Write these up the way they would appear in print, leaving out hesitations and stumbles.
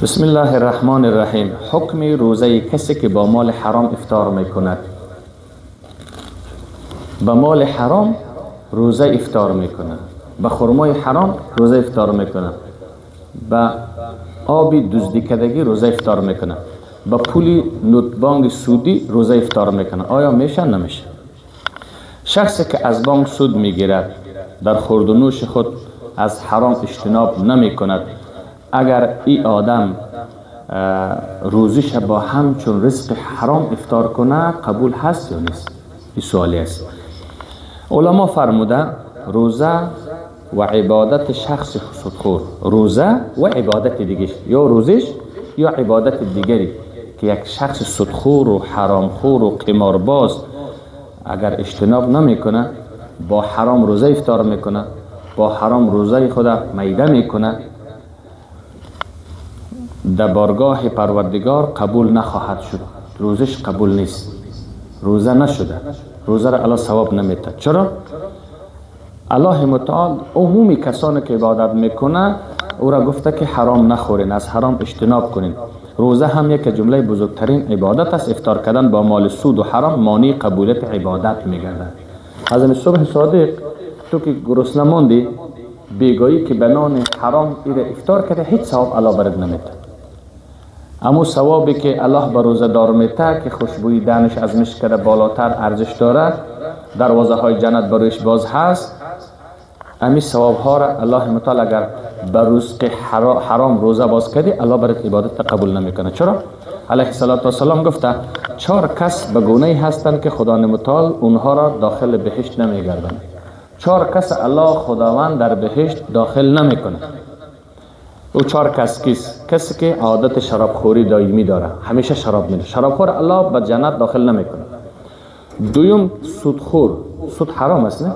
بسم الله الرحمن الرحیم. حکم روزه کسی که با مال حرام افطار میکند. با مال حرام روزه افطار میکنه، با خرمای حرام روزه افطار میکنه، با آب دزدی کردگی روزه افطار میکنه، با پول نوت بانک سودی روزه افطار میکنه. آیا میشه؟ نمیشه. شخصی که از بانک سود میگیرد، در خورد و نوش خود از حرام اجتناب نمیکند، اگر این آدم روزیش با همچون رزق حرام افطار کنه، قبول هست یا نیست؟ این سوالی است. علما فرموده روزه و عبادت شخص سودخور، روزه و عبادت دیگش، یا روزش یا عبادت دیگری که یک شخص سودخور و حرامخور و قمارباز اگر اجتناب نمیکنه، با حرام روزه افطار میکنه، با حرام روزه خود میده میکنه، در بارگاه پروردگار قبول نخواهد شد. روزش قبول نیست، روزه نشده، روزه را الله ثواب نمیده. چرا؟ الله متعال عمومی کسانی که عبادت میکنه او را گفته که حرام نخورین، از حرام اجتناب کنین. روزه هم یک جمله بزرگترین عبادت است. افطار کردن با مال سود و حرام مانع قبولیت عبادت میگردد. از صبح صادق تو که گرسنه ماندی، بیگایی که به نان حرام ایره افطار کرده، هیچ ثواب الله برات نمیده. اما ثوابی که الله به روزه دار میته که خوشبویی دانش از مشک بالاتر ارزش داره، دروازه های جنت برایش باز هست، امی ثواب ها را الله متعال اگر به رزق حرام روزه باز کردی، الله برات عبادت قبول نمیکنه. چرا؟ علیه الصلاة والسلام گفته 4 کس به گونه هستند که خدا متعال اونها را داخل بهشت نمیگردند. 4 کس الله خداوند در بهشت داخل نمیکنه. او 4 کس کیست؟ کسی که عادت شرابخوری دائمی داره، همیشه شراب میده، شرابخور الله به جنت داخل نمیکنه. دویم سودخور، سود حرام است نه؟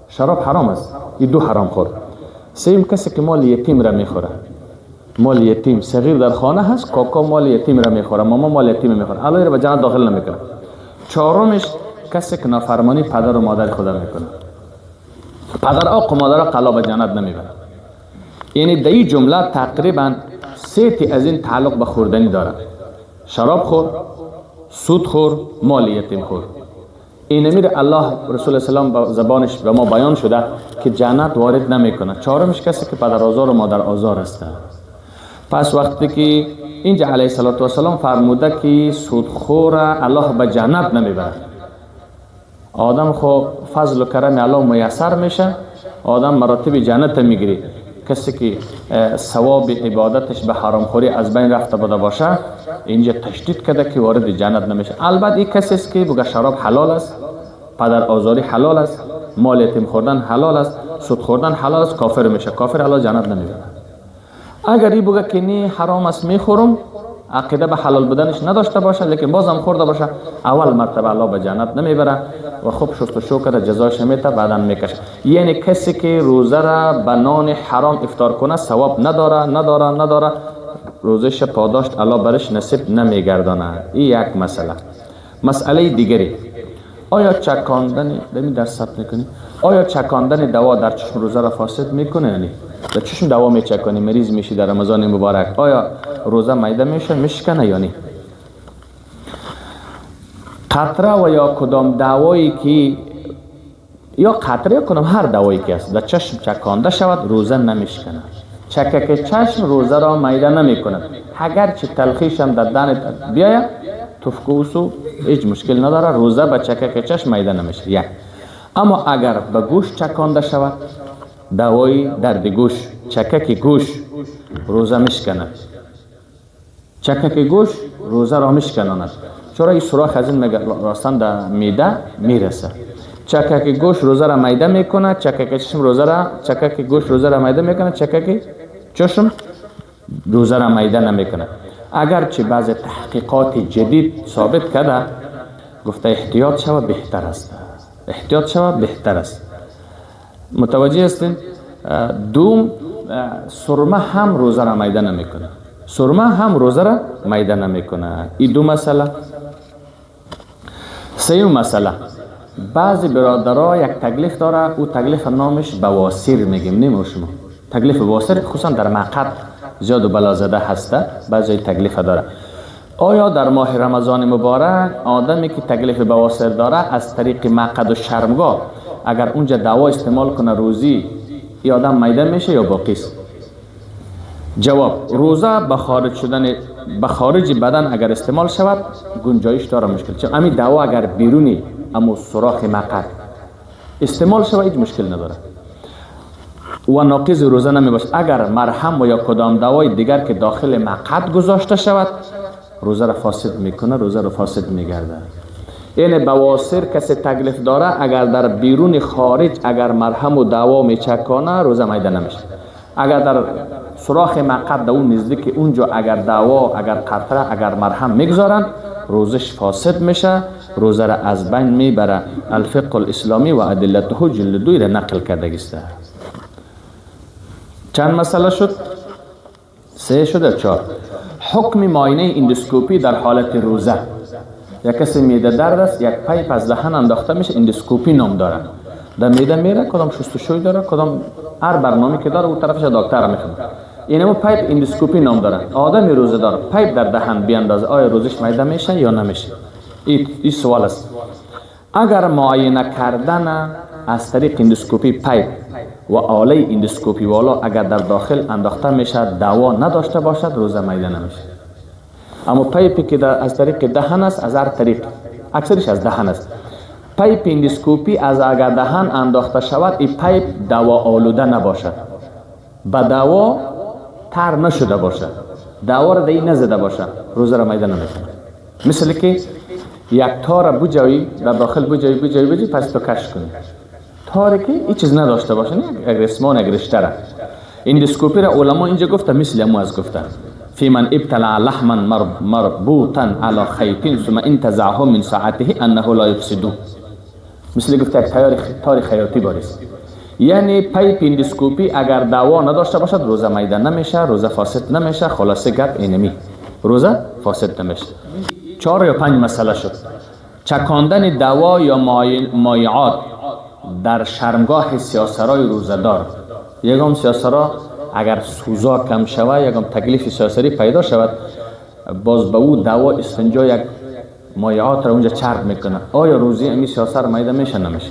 شراب حرام است، این دو حرام خور. سوم کسی که مال یتیم را میخوره، مال یتیم صغیر در خانه هست، کاکا مال یتیم را میخوره، ماما مال یتیم میخوره، الله را به جنت داخل نمیکنه. چهارمش کسی که نافرمانی پدر و مادر خود میکنه، پدر آق و مادر قلا به جنت نمیبره. یعنی در این جمله تقریبا 3 تی از این تعلق به خوردنی داره: شراب خور، سود خور، مال یتیم خور. این میره الله رسول اسلام با زبانش به ما بیان شده که جنت وارد نمیکنه. چهارمش کسی که پدر آزار و مادر آزار است. پس وقتی که اینجا علیه الصلاة والسلام فرموده که سودخور الله به جنت نمیبره، آدم خو فضل و کرم الله میسر میشه، آدم مراتب جنت میگیره. کسی که ثواب عبادتش به حرام خوری از بین رفته بوده باشه، اینجا تشدید کرده که وارد جنت نمیشه. البته این کسی است که بگه شراب حلال است، پدر آزاری حلال است، مال یتیم خوردن حلال است، سود خوردن حلال است، کافر میشه، کافر الله جنت نمیبره. اگر این بگه که نه حرام است میخورم، عقیده به حلال بودنش نداشته باشه، لیکن بازم خورده باشه، اول مرتبه الله به جنت نمیبره و خوب شست و شو کرده جزاش میته، بعدا میکشه. یعنی کسی که روزه را به نان حرام افطار کنه ثواب نداره، نداره، نداره، روزش پاداشت الله برش نصیب نمیگردانه. این یک مسئله. مسئله دیگری، آیا چکاندن ببین در ثبت میکنی، آیا چکاندن دوا در چشم روزه را فاسد میکنه؟ یعنی در چشم دوا میچکانی، مریض میشی در رمضان مبارک، آیا روزه میده میشه، میشکنه یا نه؟ قطره و یا کدام دوایی که یا قطره یا کدام هر دوایی که است در چشم چکانده شود روزه نمیشکنه. چکک چشم روزه را میده نمیکند، اگرچه تلخیش هم در دهنت بیاید تفکوسو هیچ مشکل نداره، روزه به چکک چشم میده نمیشه. یک. اما اگر به گوش چکانده شود، دوای درد گوش، چکک گوش روزه میشکند، چکک گوش روزه را میشکناند. چرا این سوراخ از این میگه راستن در میده میرسه. چکک گوش روزه را میده میکنه، چکک چشم روزه را، چکک گوش روزه را میده میکنه، چکک چشم روزه را میده نمیکنه. اگرچه بعض تحقیقات جدید ثابت کرده، گفته احتیاط شود بهتر است، احتیاط شود بهتر است. متوجه هستین؟ دوم، سرمه هم روزه را میده نمیکنه، سرمه هم روزه را میده نمیکنه. این دو مسئله. سیوم مسئله، بعضی برادرها یک تکلیف داره، او تکلیف نامش بواسیر میگیم، نیم شما تکلیف بواسیر خصوصا در مقعد زیاد و بلازده هسته، بعضی تکلیف داره. آیا در ماه رمضان مبارک آدمی که تکلیف بواسیر داره از طریق مقعد و شرمگاه اگر اونجا دوا استعمال کنه روزی ای آدم میده میشه یا باقی است؟ جواب: روزه به خارج شدن به خارج بدن اگر استعمال شود گنجایش داره مشکل. چون همین دوا اگر بیرونی اما سوراخ مقعد استعمال شود هیچ مشکل نداره و ناقض روزه نمی باشه. اگر مرهم و یا کدام دوای دیگر که داخل مقعد گذاشته شود روزه را فاسد میکنه، روزه را فاسد میگرده. یعنی بواسیر کسی تکلیف داره اگر در بیرون خارج اگر مرهم و دوا میچکانه روزه میده نمیشه. اگر در سوراخ مقعد در اون نزدیک اونجا اگر دوا، اگر قطره، اگر مرهم میگذارن روزش فاسد میشه، روزه را از بین میبره. الفقه الاسلامی و ادلته جلد 2 را نقل کرده است. چند مسئله شد؟ 3 شد 4. حکم معاینه اندوسکوپی در حالت روزه. یک کسی میده درد است، یک pipe از دهن انداخته میشه، اندوسکوپی نام داره. در میده میره، کدام شستشوی داره، کدام هر برنامه که داره اون طرفش دکتر میخونه. اینمو pipe اندوسکوپی نام داره. آدم روزه داره pipe در دهن بیاندازه، آیا روزش میده میشه یا نمیشه؟ این سوال است. اگر معاینه کردن از طریق اندوسکوپی pipe و آله اندوسکوپی والا اگر در داخل انداخته میشه دوا نداشته باشد روزه میده نمیشه. اما pipe ی که از طریق دهن است، از هر طریق، اکثرش از دهن است، pipe اندوسکوپی از اگر دهن انداخته شود این pipe دوا آلوده نباشد، به دوا تر نشده باشد، دوا را در نزده باشد، روزه را میده نمیکنه. مثل که یک تار بجوی در داخل بجوی بجوی بجوی پس تو کش کنی، تاری که هیچ چیز نداشته باشه، نه یک رسمان یک رشته را. اندوسکوپی را علما اینجا گفته مثل امو از گفته فی من ابتلع لحما مربوطا علی خیط ثم انتزعه من ساعته انه لا یفسد. مثل گفته یک تار خیاطی باریست. یعنی pipe اندوسکوپی اگر دوا نداشته باشد روزه میده نمیشه، روزه فاسد نمیشه. خلاصه گپ اینمی، روزه فاسد نمیشه. 4 یا 5 مسئله شد. چکاندن دوا یا مایعات در شرمگاه سیاسرای روزه‌دار. یکم سیاسرا اگر سوزا کم شود، یکم تکلیف سیاسری پیدا شود، باز به او دوا استنجا یک مایعات را اونجا چرب میکنه. آیا روزی امی سیاسر میده میشه نمیشه؟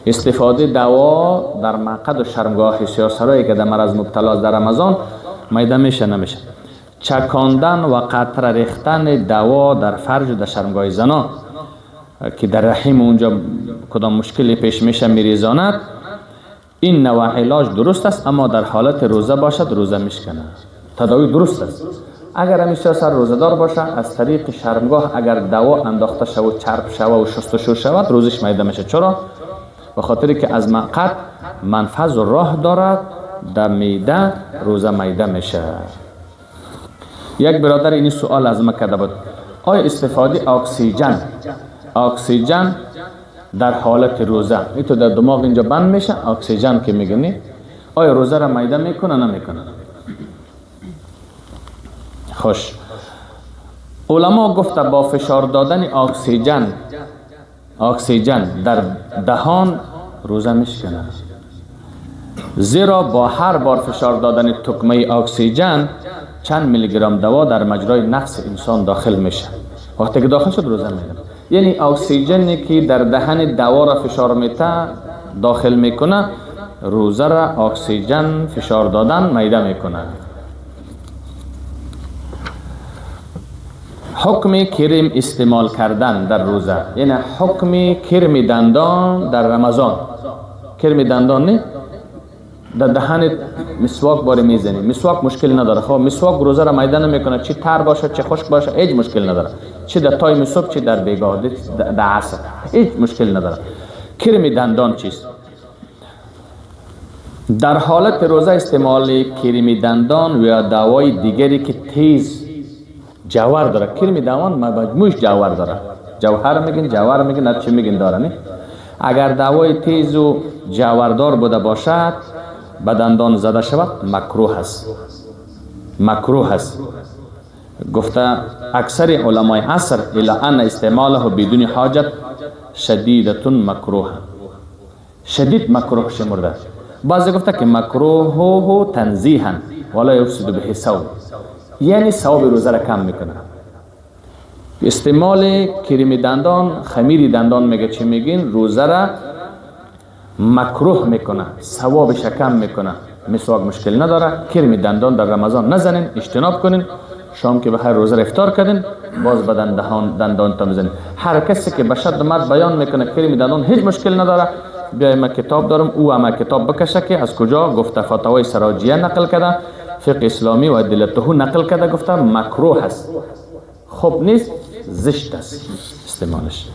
استفاده دوا در مقعد و شرمگاه سیاسرایی که در مرض مبتلا در رمضان میده میشه نمیشه؟ چکاندن و قطره ریختن دوا در فرج و در شرمگاه زنا که در رحم اونجا کدام مشکلی پیش میشه میریزاند، این نوع علاج درست است، اما در حالت روزه باشد روزه میشکنه. تداوی درست است. اگر همیشه سر روزه دار باشه از طریق شرمگاه اگر دوا انداخته شود و چرب شود و شستشو شود روزش میده میشه. چرا؟ به خاطر که از مقعد منفذ و راه دارد در میده روزه میده میشه. یک برادر این سوال از ما کرده بود، آیا استفاده اکسیژن در حالت روزه، این تو در دماغ اینجا بند میشه اکسیژن که میگنی، آیا روزه را میده میکنه نمیکنه؟ خوش، علما گفته با فشار دادن اکسیژن در دهان روزه میشکنه، زیرا با هر بار فشار دادن تکمه اکسیژن چند میلی گرم دوا در مجرای نفس انسان داخل میشه. وقتی که داخل شد روزه میده. یعنی اکسیژنی که در دهن دوا را فشار میته داخل میکنه، روزه را اکسیژن فشار دادن میده میکنه. حکم کرم استعمال کردن در روزه، یعنی حکم کرم دندان در رمضان. کرم دندان نه در دهن مسواک باره میزنی، مسواک مشکل نداره. خب مسواک روزه را میده نمیکنه، چی تر باشه چه خشک باشه هیچ مشکل نداره، چه در time صبح چه در بیگاه در عصر هیچ مشکل نداره. کرم دندان چیست؟ در حالت روزه استعمال کرم دندان و یا دوای دیگری که تیز جوهر داره. کرم دندان مجموعش جوهر داره، جوهر میگن، جوهر میگن، نه چی میگن داره نه. اگر دوای تیز و جوهردار بوده باشد به دندان زده شود مکروه است، مکروه است. گفته اکثر علمای عصر الی ان استعماله بدون حاجت شدیدة مکروه، شدید مکروه شمرده. بعضی گفته که مکروه تنزیها، ولا یفسد به صوم، یعنی ثواب روزه را کم میکنه. استعمال کریم دندان، خمیر دندان میگه چی میگین، روزه را مکروه میکنه، ثوابش کم میکنه. مسواک مشکل نداره، کریم دندان در رمضان نزنین، اجتناب کنین. شام که بخیر روزه را افطار کردین، باز به دندان تا میزنین. هر کسی که به شد مرد بیان میکنه کریم دندان هیچ مشکل نداره، بیای من کتاب دارم، او هم کتاب بکشه که از کجا گفته، فتاوای سراجیه نقل کرده، فقه اسلامی و ادلته نقل کرده، گفته مکروه است، خوب نیست، زشت است استعمالش.